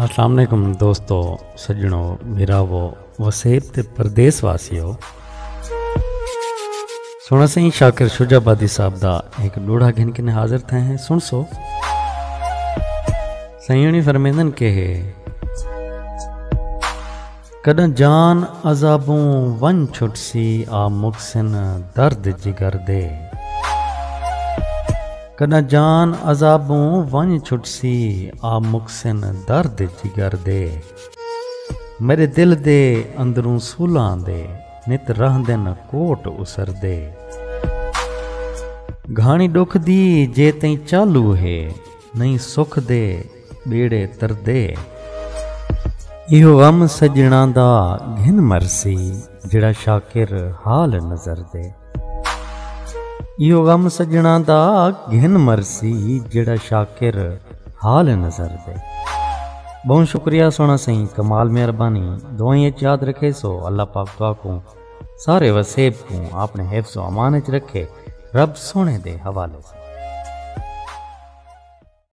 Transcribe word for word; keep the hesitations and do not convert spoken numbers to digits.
السلام علیکم دوستو، سڄݨو، بھراوو، وسیب تے پردیس واسیو۔ سوہݨا سئیں شاکر شجاع آبادی صاحب دا ہک ݙوہڑا گھن کنے حاضر تھئے ہیں، سݨسو۔ سئیں ہوݨی فرمیندن کہ ہے، کݙاں جان عذابوں ونڄ چھٹسی، آ مکسن درد جگر دے۔ کݙاں جان عذابوں ونڄ چھٹسی، آ مکسن درد جگر دے۔ میݙے دل دے اندروں سولاں دے، نت رہندن کوٹ اسردے۔ گھاݨی ݙکھ دی جے تئیں چالو ہے، نئیں سکھ دے ٻیڑے تردے۔ ایہو غم سڄݨاں دا گھن مرسی، جیڑھا شاکر حال نظر دے۔ ایہو غم سڄݨاں دا گھن مرسی، جیڑھا شاکر حال نظر دے۔ ٻہوں شکریہ سوہݨا سئیں، کمال مہربانی۔ دعائیں اچ یاد رکھیسو، اللہ پاک تہاکوں سارے وسیب کوں اپݨے حفظ و امان اچ رکھے۔ رب سوہݨے دے حوالے سئیں۔